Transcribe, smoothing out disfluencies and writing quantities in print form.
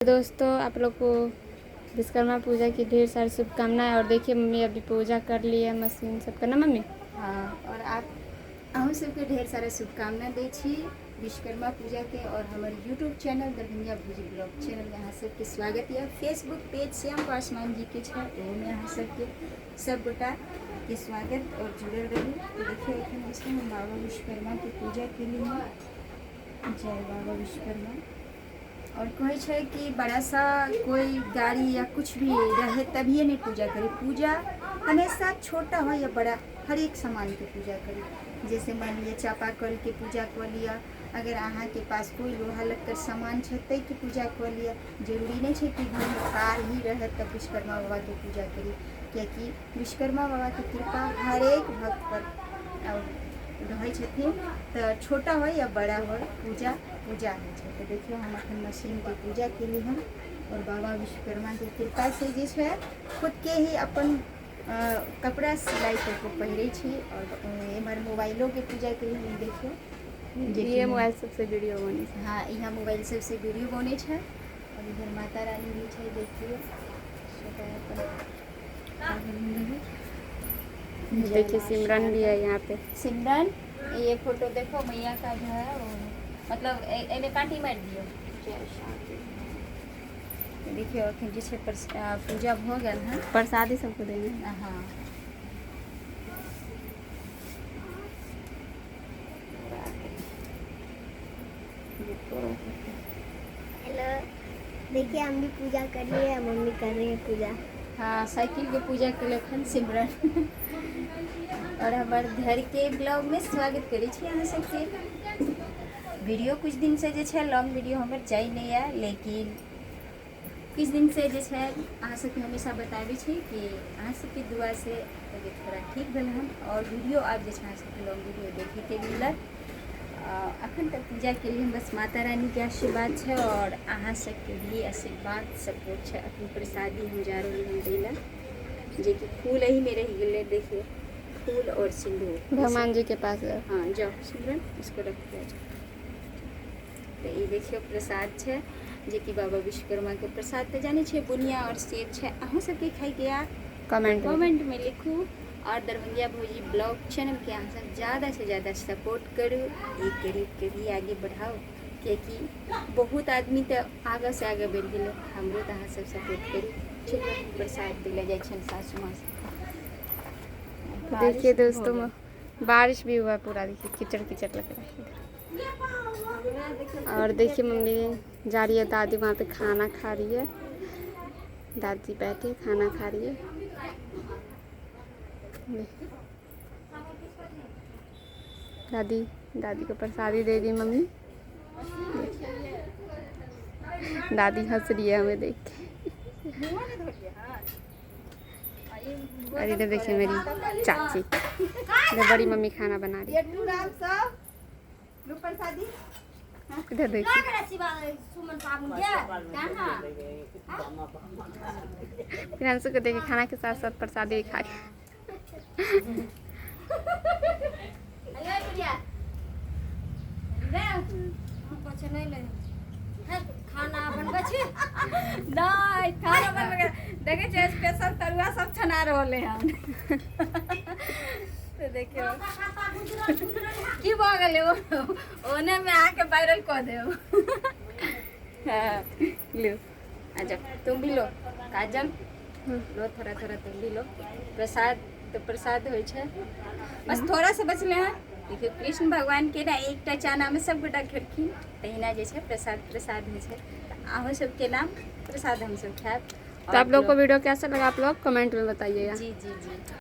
दोस्तों, आप लोग को विश्वकर्मा पूजा की ढेर सारी शुभकामनाएं। और देखिए मम्मी अभी पूजा कर ली है मशीन सबका ना मम्मी? हाँ, और आप अहूँ सबके ढेर सारा शुभकामना दै छी विश्वकर्मा पूजा के। और हमर यूट्यूब चैनल दरभंगिया भौजी ब्लॉग चैनल में अहाँ सबके स्वागत यऽ। फेसबुक पेज श्याम पासवान जी के छै, ओहोमे अहाँ सबके सब गोटा के स्वागत और जुड़ल रहू। तो देखियौ एखन जे छै हम बाबा विश्वकर्मा के पूजा केली हँ। जय बाबा विश्वकर्मा। और कहै छै कि बड़ा सा कोई गाड़ी या कुछ भी रहे तभिए नहीं पूजा करी। पूजा हमेशा छोटा हो या बड़ा, हर एक सामान के पूजा करी। जैसे मान लिअ चापाकल के पूजा कऽ लिअ, अगर अहाँ के पास कोई लोहा लक्कड़ सामान छै ताहि के पूजा कऽ लिअ। जरूरी नहीं छै कि घर में कार ही रहे तब विश्वकर्मा बाबा के पूजा करी, कियाकि विश्वकर्मा बाबा के कृपा हरेक भक्त पर रहै छथिन। तऽ छोटा हो या बड़ा हो, पूजा पूजा होइ छै। तऽ देखियौ हम अखन मशीनके पूजा केली हन और बाबा विश्वकर्माके कृपासँ जे छै खुदके ही अपन कपड़ा सिलाइ कऽ के पहिरै छी। और एम्हर मोबाइलोके पूजा केली हन, देखियौ जे ये मोबाइल सबसे वीडियो बनै छै। हाँ, यहाँ मोबाइल सबसे वीडियो बनै छै। और इधर माता रानी भी छै, देखियौ। देखिए सिमरन भी है यहाँ पे। सिमरन, ये फोटो देखो मैया का जो है वो, मतलब एमे कांटी मार दियो। देखियो अखन जे छै पूजा भऽ गेल हन। प्रसादी सबको देना है। हाँ, हेलो, देखिए हम भी पूजा कर रही है, मम्मी कर रही है पूजा। हाँ, साइकिल के पूजा केलक हन सिमरन। और हमर घर के ब्लॉग में स्वागत करै छी अहाँ सबके। वीडियो कुछ दिन से जे छै लॉन्ग वीडियो हमर जाइ नहीं है, लेकिन किछु दिन से जे छै अहाँ सबके हमेशा बताबै छी कि अहाँ सबके दुआ से तबियत थोड़ा ठीक भेल हन और वीडियो आब जे छै अहाँ सबके लॉन्ग वीडियो देखैके मिलत। अखन तक पूजा के लिए बस माता रानी के आशीर्वाद छै और अहाँ सबके भी आशीर्वाद सपोर्ट छै। अखन प्रसादी हम जा रहल हन दै लए, जेकि फूल एहिमे रहि गेलै, देखियौ फूल और सिन्दूर भगवान जी के पास है। हाँ जाओ सिमरन, इसको रख दिया जाओ। तऽ ई देखियौ प्रसाद छै, जेकि बाबा विश्वकर्मा के प्रसाद तऽ जानै छियै बुनिया और सेब छै। अहूँ सबके खाइके आ कमेंट में लिखू। और दरभंगिया भौजी ब्लॉग चैनल के अहाँ सब ज़्यादा से ज़्यादा सपोर्ट करू, एक गरीब के भी आगे बढ़ाओ, कियाकि बहुत आदमी तऽ आगे से आगे बढ़ि गेलै, हमरो तऽ अहाँ सब सपोर्ट करू। चलू प्रसाद दिले जाइ छनि सासू माँ। देखिए दोस्तों बारिश भी हुआ पूरा, देखिए कीचड़ कीचड़ लग रहा है इधर। और देखिए मम्मी जा रही है, दादी वहाँ पे खाना खा रही है, दादी बैठे खाना खा रही है। दादी, दादी को प्रसादी दे दी मम्मी। दादी हंस रही है हमें देख के। और इधर देखिए मेरी चाची, इधर बड़ी मम्मी खाना बना रही है। इधर देखिए प्रियांशु को देखिए खाना के साथ साथ प्रसादी भी खा रही। खाना बनबै छी नहि, खाना बनबै देखै छियै, स्पेशल तरुआ सब छना रहलै हन। तऽ देखियौ की भऽ गेलै, ओने में आके वायरल कऽ देब। हाँ लो, अच्छा तुम भी लो काजल, लो थोड़ा थोड़ा तुम भी लो प्रसाद। तो प्रसाद होइ छै, बस थोड़ा सा बचले हैं। देखियौ कृष्ण भगवान के ना एकटा चाना में सब गोटा खेलखिन, तहिना जे छै प्रसाद प्रसाद होइ छै। अहूँ सबके नाम प्रसाद हम सब खायब। तो आप लोग को वीडियो कैसा लगा आप लोग कमेंट में बताइएगा। जी जी जी।